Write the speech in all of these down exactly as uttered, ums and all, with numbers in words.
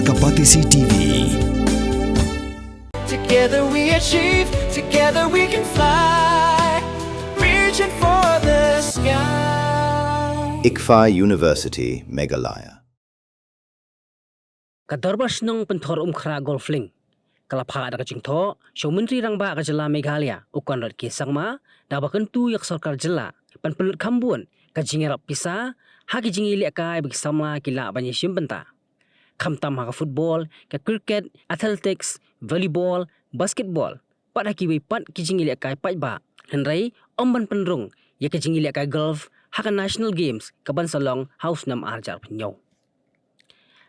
Ka Batesi T V. Together we achieve, together we can fly. Reaching for the sky. ICFAI University, Meghalaya. Ka Dorbar Shnong Pynthor Umkhrah Golf Link ka la phah da ka jingthoh sha u Myntri Rangbah ka Jylla Meghalaya u Conrad K Sangma da kaba kyntu ïa ka Sorkar Jylla ban pynlut kham bun ka jingïarap pisa ha ki jingïalehkai ba ki samla ki lah ban ïashim bynta, khamtam ha ka football, ka cricket, athletics, volleyball, basketball, bad ha kiwei pat ki jingïalehkai paidbah, hynrei ym ban pynrung ïa ka jingïalehkai golf ha ka National Games kaban sa long ha u snem ar hajar arphew hynñiew.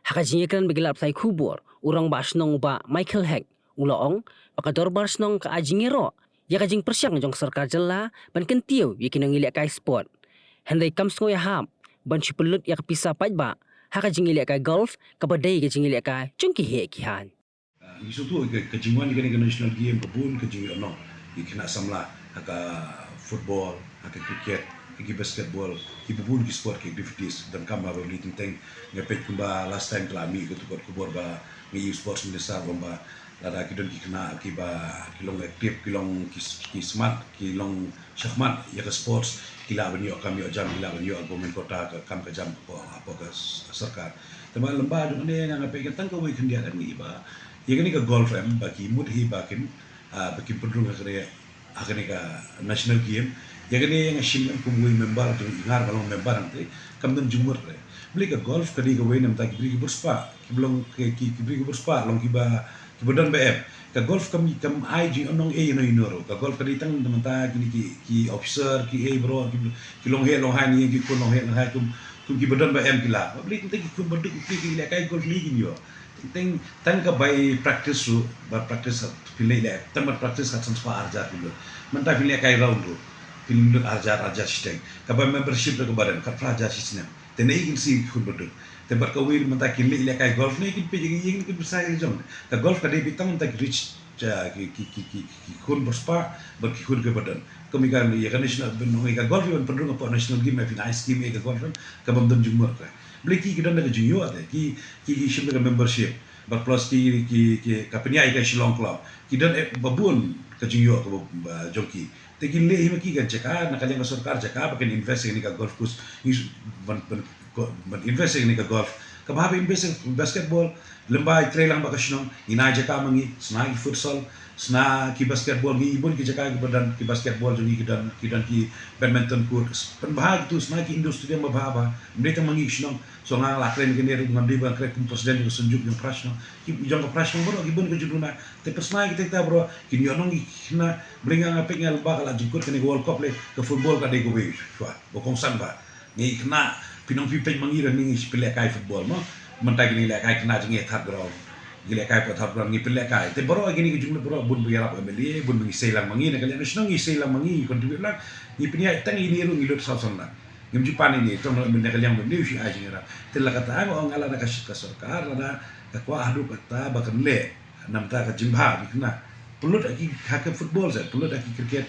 Ha ka jingïakren bad ki lad pathai khubor, u Rangbah Shnong u Bah Michael Hek u la ong ba ka Dorbar Shnong ka ai jingïaroh ïa ka jingpyrshang jong ka Sorkar Jylla ban kyntiew ïa ki nongïalehkai sport, hynrei kam sngew ïahap ban shu pynlut ïa ka pisa paidbah ha ka jingïalehkai golf kaba dei ka jingïalehkai jong ki heh ki haiñ. Ngi sngewthuh ka, ka jingwan ïa kane ka national game ka bun ka jingïohnong ïa ki khynnah samla ha ka football, ha ka cricket, ha ki basketball, kiba bun ki sport ki activities. Donkam ba bha balei teng teng nga peit kumba last time ka la mih ka tukot khubor ba ngi ïa u sports minister kumba lada ki don ki khynnah kiba ki long active, ki long ki, ki smart, ki long shakhmat ïa ka sports, ki lah ban ïoh kam ïoh jam, ki lah ban ïoh government quota ka kam ka jam hapoh, hapoh ka s-, sorkar. Te ba lem bad jong ne nga, nga peit ka tang kawei khyndiat em ngi ba ïa kane ka golf em ba ki mut hi ba kin, ah, ba kin pynrung ha kane, ha kane ka national game. Ïa kane nga shim em kum uwei member jong i, nga ruh nga long member hangtei, kam don jingmut re. Balei ka golf ka dei kawei namar ki briew kiba riewspah, kiba long ki, ki, ki briew kiba riewspah long kiba, kiba don ba em. Ka golf kam, kam ai jingïohnong ei ïa no ïa no ruh. Ka golf ka dei tang namar kine ki, ki officer, ki ei baroh, ki, ki long heh long haiñ ne ki khun long heh long haiñ kum, kum kiba don ba em ki lah. Balei teng teng ki khun ba duk ki, ki lehkai golf ne kin ïoh. Teng teng tang ka bai practice ruh, ba practice phin leh leh, tang ba practice ka san spah ar hajar phin lut. Mynta phin lehkai round ruh phin lut ar hajar, ar hajar shiteng. Ka bai membership ruh ka baroh ka phra hajar shi snem. Te ne kin siew ki khun ba duk. Te bad kawei mynta kin leh lehkai golf ne kin peit ïa ki, ïa ki pisa ïa ki jong. Ka golf ka dei beit tang mynta ki rich, ki, ki, ki, ki, ki khun ba riewspah bad ki khun kiba don. Kum ïa ka, ïa ka national, ban ong ïa ka golf ïa ban pynrung hapoh national game, ïa phin ai scheme ïa ka golf, ka bym don jingmut ka. Balei ki, ki don da ka jingïoh te, ki, ki, ki shim da ka membership. Bad plus ki, ki, ki, ka pynïaid ïa ka Shillong Club. Ki don, eh, ba bun ka jingïoh kaba, ba, jong ki. Te kin leh hi ma ki ka jaka, na ka liang ka sorkar jaka, ba kin invest ïa kane ka golf course. Ngi s-, ban, ban, ko-, ban invest ïa kane ka golf. Kaba hap invest ïa basketball, lem bad trei lang bad ka shnong, ngin ai jaka ma ngi, shna ki futsal, shna ki basketball, ngi bun ki jaka kiba don, ki basketball jong ngi ki don, ki don ki badminton court. Pynbha kitu, shna ki indoor stadium ba bha bha, ym dei tang ma ngi ki shnong. So nga la kren kane ruh, ngam dei ban kren kum president jong ka Synjuk jong ka Pra Shnong. Ki jong ka Pra Shnong baroh ki bun ka jingduna. Te pynshna kita kita baroh, kin ïohnong ki khynnah, balei nga, nga peit nga lem bad ka la jingkut kane ka World Cup lei, ka football ka dei kawei shuwa ba kongsan bha. Ngi khynnah, phin ong phi peit ma ngi ruh ngi pynlehkai football mo. Mynta kine lehkai khynnah jong ngi ha third ground. Ngi lehkai hapoh third ground, ngi pynlehkai. Te baroh kine ki jingmut baroh bun ba ïarap M L A, bun ba ngi sei lang ma ngi, na ka liang ka shnong ngi sei lang ma ngi, ngi contribute lang. Ngi pynïaid tang ine ruh ngi lut saw san lak. Ngim ju pan ine, tang na ka liang ba ngi shu ai jingïarap. Te la kata nga ong, lada ka, ka sorkar, lada ka kwah haduh kata ba kan leh namar ka jingbha ïa ki khynnah. Pynlut ha ki, ha ka football se, pynlut ha ki cricket.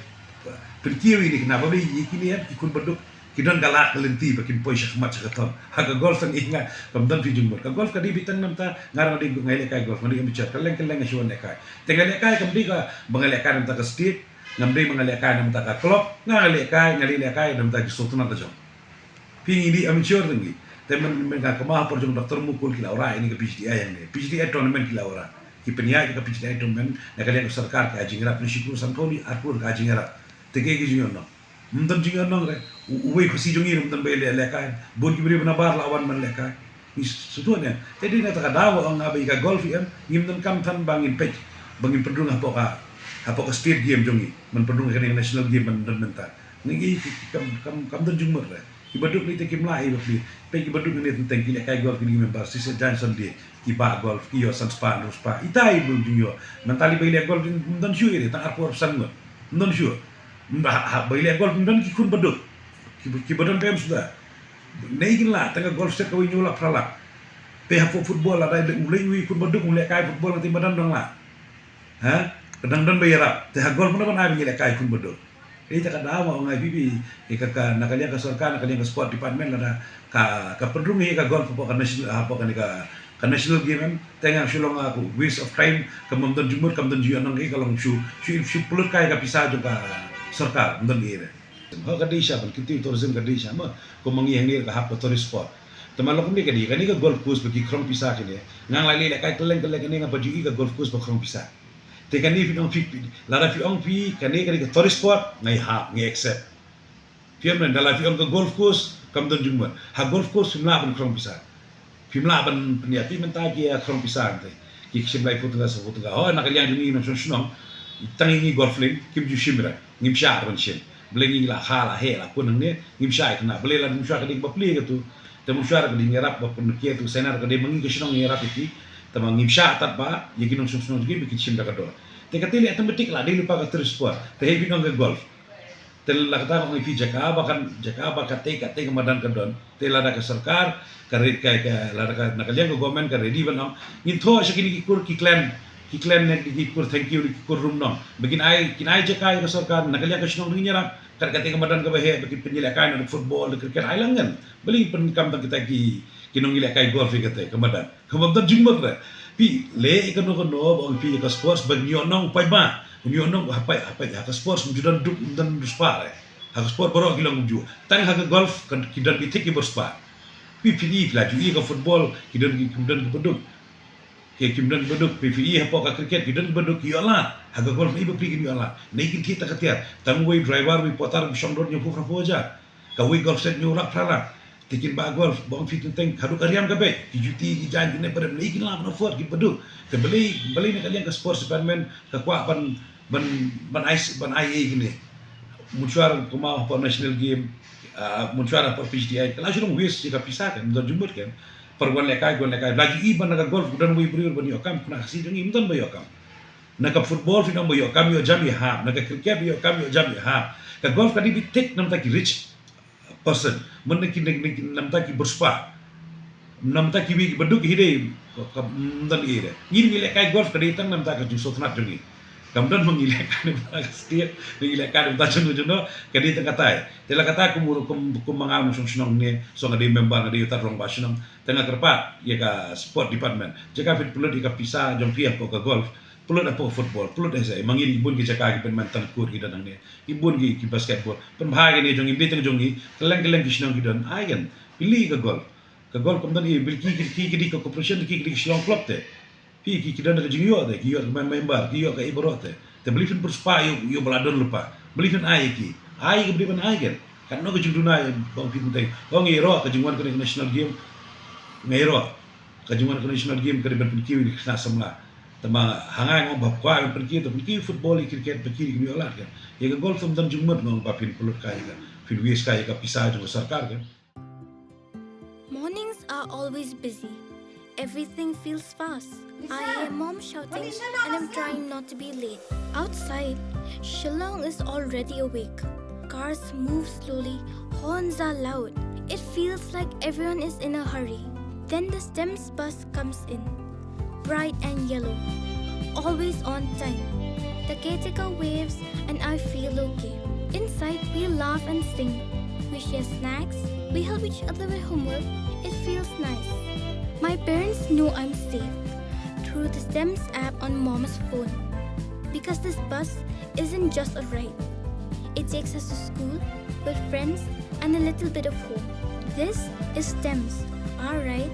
Pynkiew ïa ki khynnah, ba balei ïa kine em, ki khun ba duk, ki don ka lad ka lynti ba kin poi shakhmat sha ka thong. Ha ka golf tang ïa nga kam don phi jingmut. Ka golf ka dei beit tang namar nga ruh nga dei, nga lehkai golf, nga dei amateur. Kylleng kylleng nga shu wan lehkai. Te nga lehkai kam dei kaba nga lehkai namar ka state, ngam dei ba nga lehkai namar ka club, nga lehkai, nga lehkai namar ki sultanate jong. Phi ngi dei amateur tang ngi. Te myn, myn ka kama ha por jong Doctor Mukul ki la wanrah ïa kane ka P H D I hangne. P H D I tournament ki la wanrah. Ki pynïaid ïa ka P H D I tournament na ka liang ka sorkar, ka ai jingïarap, na shi klur san klur ar klur ka ai jingïarap. Te kaei ka jingïohnong? Ym don jingïohnong re. U, uwei u Khasi jong ngi ruh ym don ba leh, lehkai. Bun ki briew nabar la wan ban lehkai. Ngi sngewthuh ne. Te dei na kata ka daw nga ong nga ba ïa ka golf em, ngim donkam than ba ngin peit, ba ngin pynrung hapoh ka, hapoh ka state game jong ngi. Ban pynrung ha kane ka national game ban don mynta. Ngi, ngi, kam, kam, kam don jingmut re. Ki ba duk ne te kim lah ïa ki. Peit ki ba duk ne teng teng ki lehkai golf, kine ki member, shisha jan Sunday, ki bah golf, ki ïoh san spah, hynriew spah. Ita i bun jingïoh. Mynta lei ba ïaleh golf ym don shuh ïa, tang arphew san ngut. Ym don shuh. Ba, ha, ba ïaleh golf ym don ki khun ba duk. Ki, ki ba don ba em suda. Nei kin lah, tang ka golf set kawei hynñiew lak phra lak. Te hapoh football lada u leh uwei khun ba duk, u lehkai football, te madan dang lah. Ha? Ka dang don ba ïarap. Te ha golf mano ban ai ba ngi lehkai khun ba duk. Ïa kata ka daw nga ong ïa phi, ïa ka, ka, na ka liang ka sorkar, na ka liang ka sport department lada ka, ka pynrung ïa ka golf hapoh ka national, hapoh kane ka, Ka national game em, teng ïa shu long a ku waste of time, kam don jingmut, kam don jingïohnong, ka long shu, shu, shu pynlut kai ka pisa jong ka sorkar, ym don ei ei. Ho ka dei sha ban kyntu tourism ka dei sha ma, kum ma ngi hangne ka hap ka tourist spot. Te ma long kumne ka dei, kane ka golf course ba ki khrong pisa kane, nga la leh lehkai kylleng kylleng kane nga ba ju i ka golf course ba khrong pisa. Te kane phi ong phi, phi, lada phi ong phi, kane kane ka tourist spot, ngai hap, ngai accept. Phi ong da la phi ong ka golf course, kam don jingmut. Ha golf course phim lah ban khrong pisa. Phim lah ban pynïap, phi mynta ki ïa khrong pisa ante. Ki shim lai phew tyngka, saw phew tyngka. Ho, na ka liang jong ngi nongshong shnong, tang ngi golf lane, kim ju shim re. Ngim shah ban shim. Balei ngi la kha la heh la pun hangne, ngim shah ïa kane. Balei la ngim shah ka dei ba plie katu. Te ngim shah ka dei ïarap ba pun ki tu sena ka dei ma ngi ka shnong ïarap ïa ki. Te ma ngim shah tat ba, ïa ki nongshong shnong ki ba ki shim da ka dor. Te kata leh automatic la dei lypa ka tourist spot. Te hei phi ong ka golf. Te la kata ka ong ïa phi jaka ba kan, jaka ba kata kata ka madan ka don. Te lada ka sorkar, ka re-, ka, ka, lada ka, na ka liang ka government ka ready ban ong. Ngin thoh sha kine ki kur ki clan, ki clan ne ki kur thank you, ki kur Rumnong. Ba kin ai, kin ai jaka ïa ka sorkar, na ka liang ka shnong ngin ïarap. Kat kata ka madan kaba heh, ba kin pynïalehkai na football, na cricket, ai lang ngan. Balei pyndonkam tang kita ki, ki nongïalehkai golf ïa kata ka madan. Ka madan jingmut re. Phi leh kano kano ba ong phi ka sports ba ngi ïohnong u paidbah. Ngi ïohnong u hapai, hapai, ha ka sports ngi ju don duk, ngi don duk spah re. Ha ka sports baroh ki long kumjuh. Tang ha ka golf kan ki don ki thik ki bor spah. Phi phi i phi la ju i ka football, ki don ki, ki don ki baduk. Ki kim don baduk, phi phi i hapoh ka cricket, ki don baduk, ki ïoh lad. Ha ka golf, i bapli ki ïoh lad. Nei kin thied ta ka tiar. Tang wei driver, wei porter, shong don hynñiew phew phra phew hajar. Ka wei golf set hynñiew lak phra lak. Te kin bah golf, ba ong phi teng teng, haduh ka riam ka beit. Ki juti, ki jaiñ, ki ne barem, nei kin lah ban afford, ki baduk. Te balei, balei na ka liang ka sports department, ka kwah ban, ban, ban ai, ban ai ei kine. Mynshuwa kumba hapoh national game, ah, mynshuwa hapoh P G T I, ka la shu long waste ïa ka pisa kan, ym don jingmut kan. Par wan lehkai, wan lehkai. Ba la ju i ban na ka golf, don wei briew ban ïoh kam, kane ka sngi jong ngi, ym don ba ïoh kam. Na ka football phi ong ba ïoh kam ïoh jam ïa hap. Na ka cricket ïoh kam ïoh jam ïa hap. Ka golf ka dei beit thik namta ki rich person. Mynta ki, ki, ki, namta ki bor spah. Namta kiwei ki baduk hi dei. Ka, ka, mm, don ei ei. Ngi ngi lehkai golf ka dei tang namta ka jingsngewtynnat jong ngi. Kam don ma ngi lehkai namta ka state, ngi lehkai namta jong jong ka dei tang katai. Te la kata kum kum kum ma nga nongshong shnong ne, song nga dei member nga dei uta rangbah shnong. Te nga kyrpad ïa ka sport department. Jaka phi pynlut ïa ka pisa jong phi hapoh ka golf. Pynlut hapoh football, pynlut ïa sa, ma ngi bun ki jaka ki badminton court ki don hangne, ki bun ki, ki basketball. Pynbha kine jong ngi, ym dei tang jong ngi, kylleng kylleng ki shnong ki don, ai kan, pynlih ka golf. Ka golf kam don ei, balei ki, ki, ki, ki dei ka corporation, ki, ki dei ka Shillong Club te. Phi ki, ki don ka jingïoh te, ki ïoh ka member, ki ïoh ka ei baroh te. Te balei phin pynspah ïoh, ïoh ba la don lypa. Balei phin ai ki. Ai ka balei phin ai kan. Katno ka jingduna ba ong phi teng. Ong ïaroh ka jingwan ka national game. Nga ïaroh. Ka jingwan ka national game ka dei ban pynkiew ïa ki khynnah samla. Te ma ha nga nga ong ba kwah ban pynkiew, te pynkiew football, ïa cricket, pynkiew ïa ki ïoh lad kan. Ïa ka golf ym don jingmut nga ong ba phin pynlut kai ïa ka. Phin waste kai ïa ka pisa jong ka sorkar kan. Mornings are always busy. Everything feels fast. I hear mom shouting and I'm trying not to be late. Outside, Shillong is already awake. Cars move slowly, horns are loud. It feels like everyone is in a hurry. Then the STEMS bus comes in. Bright and yellow. Always on time. The caretaker waves and I feel okay. Inside, we laugh and sing. We share snacks. We help each other with homework. It feels nice. My parents know I'm safe through the STEMS app on mom's phone. Because this bus isn't just a ride, it takes us to school, with friends, and a little bit of home. This is STEMS, our ride,